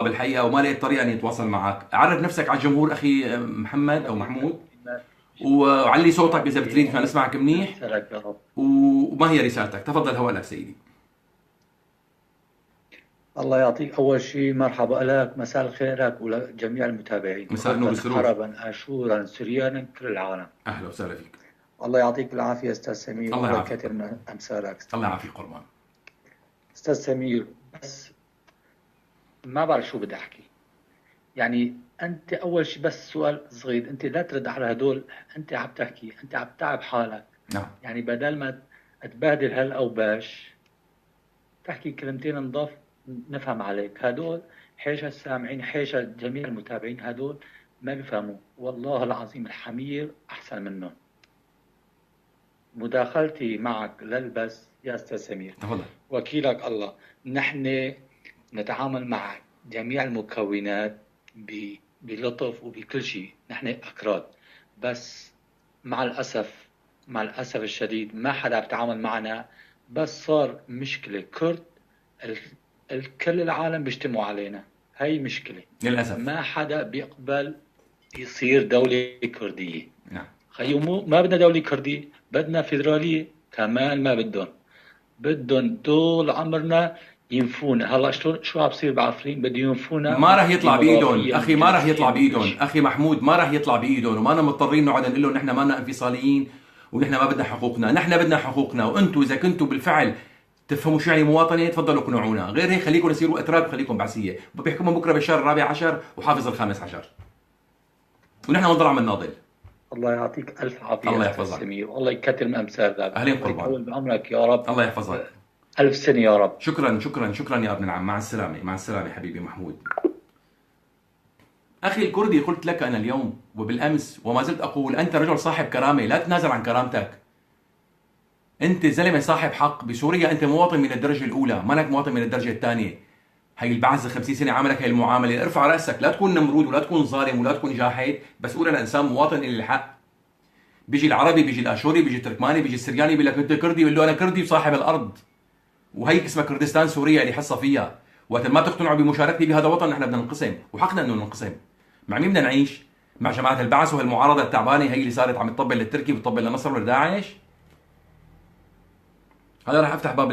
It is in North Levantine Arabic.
بالحقيقة وما لقيت طريقه اني اتواصل معك. عرف نفسك على الجمهور اخي محمد او محمود، وعلي صوتك اذا بتريد مشان نسمعك منيح. وما هي رسالتك؟ تفضل، هواء لك سيدي. الله يعطيك، اول شيء مرحبا لك، مساء الخير لك ولجميع المتابعين. مساء النور والسرور. عربا، اشورا، سريانا، كل العالم. اهلا وسهلا فيك. الله يعطيك العافية استاذ سمير. الله يعافيك. يكثر من امثالك. الله يعافيك قربان. استاذ سمير، بس ما بعرف شو بدي احكي. يعني انت اول شيء بس سؤال صغير، انت لا ترد على هدول، انت عم تحكي، انت عم تعب حالك. نعم. يعني بدل ما تبهدل هالاوباش تحكي كلمتين نضاف نفهم عليك. هدول حيشة السامعين، حيشة جميع المتابعين، هدول ما بيفهموا، والله العظيم الحمير احسن منهم. مداخلتي معك للبس يا استاذ سمير. تفضل. وكيلك الله، نحن نتعامل مع جميع المكونات بلطف وبكل شيء، نحن أكراد، بس مع الأسف، مع الأسف الشديد ما حدا بيتعامل معنا. بس صار مشكلة كرد، الكل العالم بيجتمعوا علينا، هي مشكلة. للأسف. ما حدا بيقبل يصير دولة كردية. نعم. خيو، مو ما بدنا دولة كردية، بدنا فيدرالية كمان ما بدهم، بدهم طول عمرنا ينفونا. هلا شو عم بصير بعفرين؟ بده ينفونا. ما راح يطلع بايدهم اخي، ما راح يطلع بايدهم اخي محمود، ما راح يطلع بايدهم، وما مضطرين نقعد نقول لهم نحن ما لنا انفصاليين ونحن ما بدنا حقوقنا. نحن بدنا حقوقنا، وانتم اذا كنتوا بالفعل تفهموا شو يعني مواطنه تفضلوا اقنعونا، غير هيك خليكم يصيروا اتراك وخليكم بعثيه، بيحكموا بكره بشار الرابع عشر وحافظ الخامس عشر، ونحن بنضل عم نناضل. الله يعطيك الف عافية. الله يحفظك. سمير، والله يكثر من امثالك. اهلين قربان. يطول بعمرك يا رب. الله يحفظك. الف سنة يا رب. شكرا شكرا شكرا يا ابن العم، مع السلامه، مع السلامة حبيبي محمود. اخي الكردي، قلت لك انا اليوم وبالامس وما زلت اقول، انت رجل صاحب كرامه، لا تنازل عن كرامتك. انت زلمة صاحب حق بسوريا، انت مواطن من الدرجة الاولى، مانك مواطن من الدرجة الثانية. هي البعث 50 سنة عملك هي المعامله، ارفع راسك، لا تكون نمرود ولا تكون ظالم ولا تكون جاحد، بس قول انا انسان مواطن الي الحق. بيجي العربي، بيجي الاشوري، بيجي التركماني، بيجي السرياني، بيقول لك انت كردي، بيقول له انا كردي وصاحب الارض، وهي اسمها كردستان سوريا اللي حصة فيها. وقت ما تقتنعوا بمشاركتي بهذا الوطن نحن بدنا ننقسم، وحقنا انه ننقسم. مع مين بدنا نعيش؟ مع جماعة البعث وهالمعارضه التعبانة هي اللي صارت عم تطبل للتركي وتطبل لنصر ولداعش؟ هلا راح افتح باب.